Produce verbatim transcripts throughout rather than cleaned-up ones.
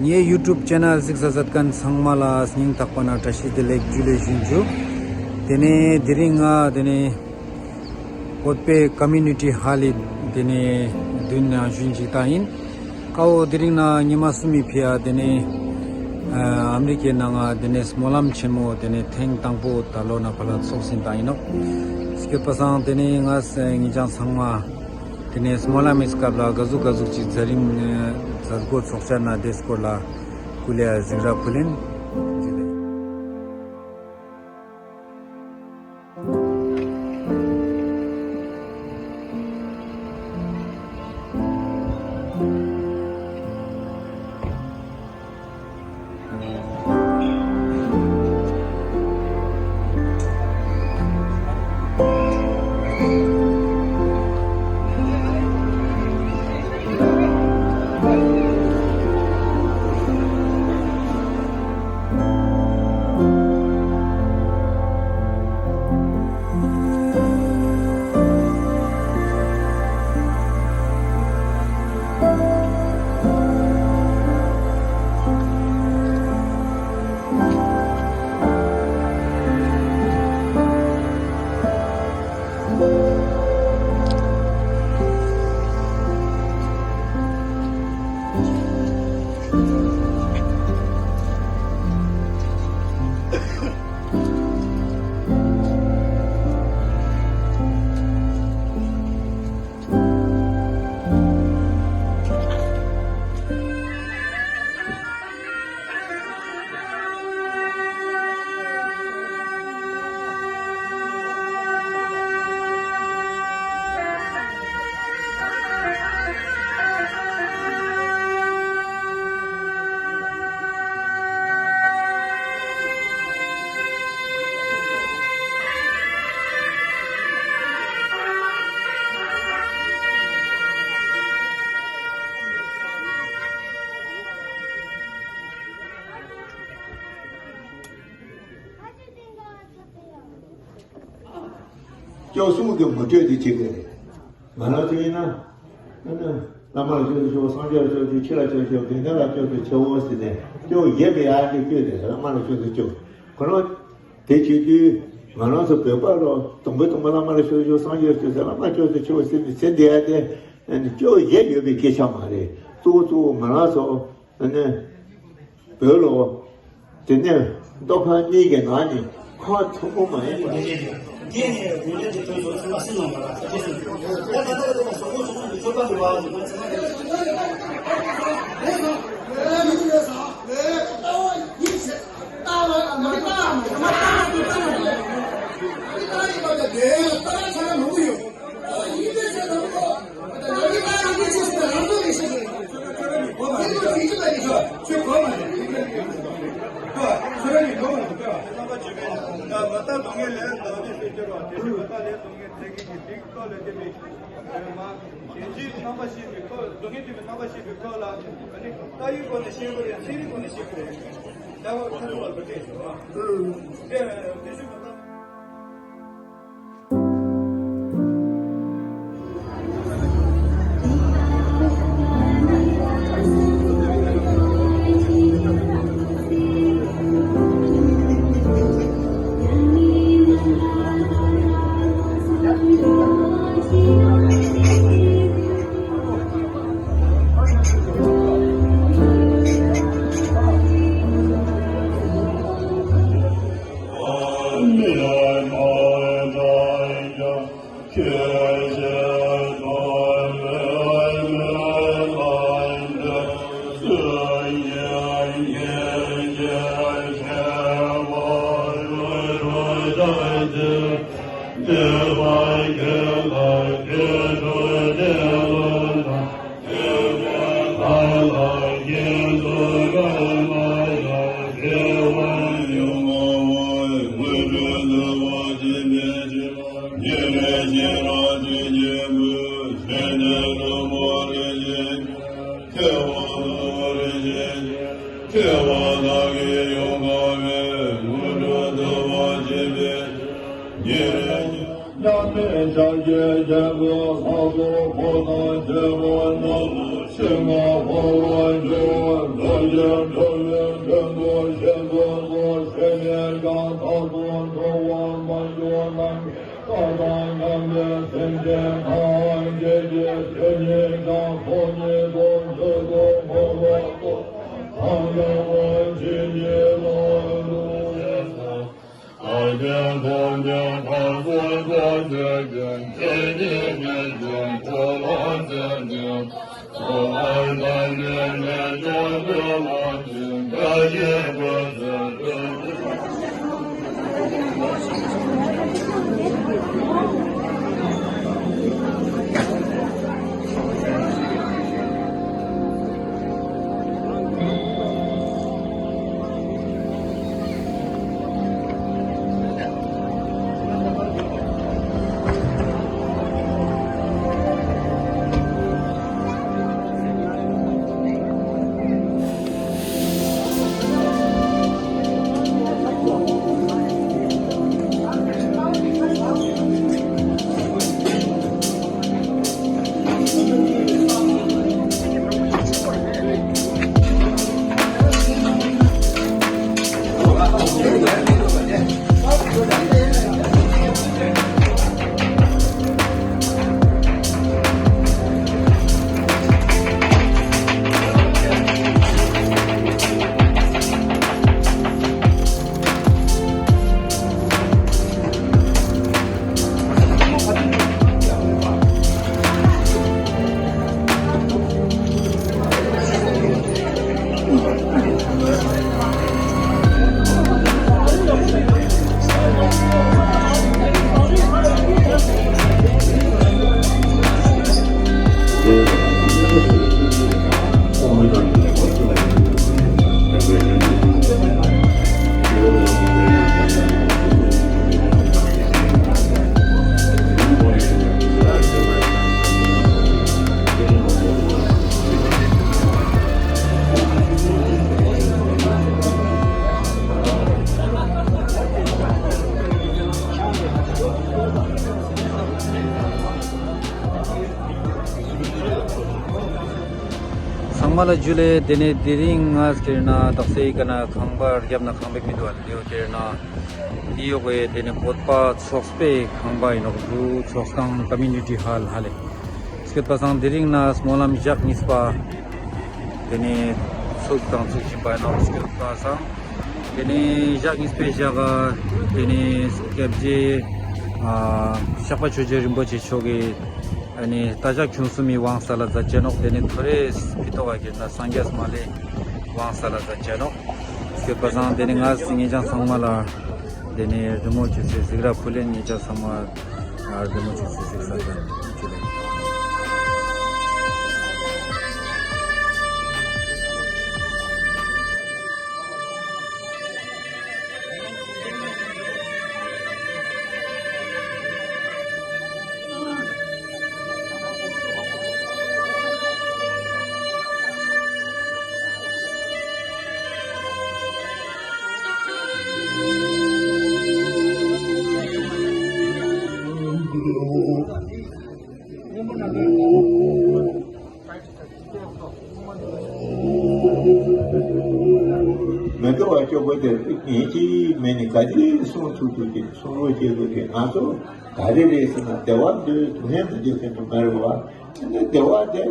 ངའི་ཡུ་ཊུབ་ཆེ་ནལ་གཟིགས་ས་མཛད་མཁན་ཚང་མ་ལ་སྙིང་ཐག་པ་ནས་བཀྲ་ཤིས་བདེ་ལེགས་ཇུ་ལེ་ཞུ་རྒྱུ། དེ་ནས་དེ་རིང་ང་དེ་ནས་བོད་པའི་ཀོ་མུ་ནི་ཊི་ཧ་ལི་དེ་ནས་མདུན་ན་བཞུགས་ཅིག་ད་ཡིན། ཀའོ་དེ་རིང་ན་ཉི་མ་གསུམ་མི་ཕི་ཡ་དེ་ནས་ཨ་ཨ་མི་རི་ཀའི་ནང་ང་དེ་ནས་སྨོན་ལམ་ཆེན་མོ་དེ་ནས་ཐེངས་དང་པོ་ད་ལོ་ན་ཕ་ལ་ཚོགས་ཟིན་ད་ཡིན་ནོ། སྐྱོད་པ་སང་དེ་ནས་ང་ངེད་ཅག་ཚང་མ་དེ་ནས་སྨོན་ལམ་མི་སྐབས་ལ་ག་ཟུག་ག་ཟུག་ཅིག་མཛད་རིམ་མཛད་སྒོ་ཚོགས་བཅར་ན་དེ་སྐོར་ལ་སྐུ་ལས་གཟིགས་ར་ཕུལ་ཡིན། སྐྱབས་གསུམ་གྱི་ངོ་སྤྲོད་དེ་བྱེད་དགོས་རེད། ང་རང་ཚོ་ཡིན་ན། བླ་མ་ལ་སྐྱབས་སུ་མཆིའོ། སངས་རྒྱས་ལ་སྐྱབས་སུ་མཆིའོ། ཆོས་ལ་སྐྱབས་སུ་མཆིའོ། དགེ་འདུན་ལ་སྐྱབས་སུ་མཆིའོ་ཟེར་ནས་སྐྱབས་ཡོད་པའི་ཡར་དེ་བསྐྱོད་དེ་བླ་མ་ལ་སྐྱབས་སུ་མཆིའོ། ཁོ་རང་དེ་བྱེད་དུས་ང་རང་ཚོ་བོད་པ་རོ་དང་པོ་དང་པོ་བླ་མ་ལ་སྐྱབས་སུ་མཆིའོ། སངས་རྒྱས་ལ་སྐྱབས་སུ་མཆིའོ། བླ་མ་ལ་སྐྱབས་སུ་མཆིའོ་ཟེར་ནས་ཟེར་བསྡད་ཡ་དེ་སྐྱབས་ཡོད་ཡོད་པའི་སྐད་ཆ་མ་རེད། གཙོ་བོ་གཙོ་བོ་ང་རང་ཚོ། ཨ་ནི། བོད་ལོ། དེ་ནས་མདོ་ཁམས་གཉིས་ཀྱི་ནང་ནས་ཁག་ཆེན་པོ་མ་ཡིན་པ། ཚང་མ་ལ་ཇུ་ལེ། དེ་ནས་དེ་རིང་ང་ཟེར་ན་དག་སའི་ཀ་ན་ཁང་པ་རྒྱབ་ན་ཁང་པའི་མི་འདུག་ཨ། ལེའོ་དེར་ན་དེ་ཡོག་གི་དེ་ནས་བོད་པ་ཚོགས་པའི་ཁང་པ་ཡིན་ནོག་འདུག་ཚོགས་ཁང་ཀ་མུ་ནི་ཊི་ཧོལ་ཧ་ལེ། སྐད་པ་སང་དེ་རིང་ན་སྨོན་ལམ་ཞག་གཉིས་པ། དེ་ནས་ཚུགས་དང་ཚུགས་བཞིན་པ་ཡིན་ནོག་སྐད་པ་སང་། དེ་ནས་ཞག་གཉིས་པའི་ཞག་ག་དེ་ནས་སྐྱབས་རྗེ་ཨ་ཤག་པ་ཆོས་རྗེ་རིན་པོ་ཆེ་མཆོག་གིས་ཨ་ནི་རྟ་ཞག་ཆུང་གསུམ་མི་དབང་ས་ལ་མཛད་ཅེ་ནོག་དེ་ནས་ཐོ་རེས་ཕི་ཏོག་ག་གིར་ན་སངས་རྒྱས་མ་ལེ་དབང་ས་ལ་མཛད་ཅེ་ནོག་སྐད་པ་སང་དེ་ནས་ང་སི་ངེ་ཅང་ཚང་མ་ལ་དེ་ནས་རི་མོ་ཆུ་སེ་གཟིགས་ར་ཕུ་ལེན་ངེ་ཅང་ཚང་མ་རི་མོ་ཆུ་སེ་གཟིགས་ས་དང་ཆུ་ལེན། མི་དགེ་བ་སྐྱོ་པོ་དེ་ངས་ཅི་མེད་ནི་ག་ཅི་གསུང་ཐུབ་ཐུབ་ཀྱི་གསུང་རོགས་བྱེད་དགོས་ཀྱི། ང་ཚོ་ག་རེ་རེད་ཟེར་ན་བདེ་བ་འདོད་སྡུག་བསྔལ་མི་འདོད་མཁན་དུ་མ་རེད་བ། དེ་ནས་བདེ་བ་དེ།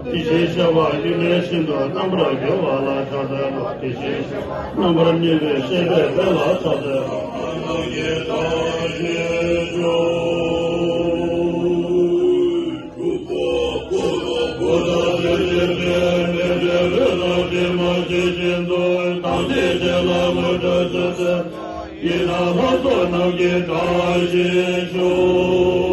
དེ་བཞིན་གཤེགས་པ་སྐྱེ་མེད་ཤིན་ཏུ་རྣམ་པར་རྒྱལ་བ་ལ་ཕྱག་འཚལ་ལོ། དེ་བཞིན་གཤེགས་པ་རྣམ་པར་གཉིས་པའི་གཤེགས་པའི་དཔལ་ལ་ཕྱག་འཚལ་ལོ། ཡིན་ན་ལྷ་ཚོགས་རྣམས་ཀྱི་བཀྲ་ཤིས་ཤོག།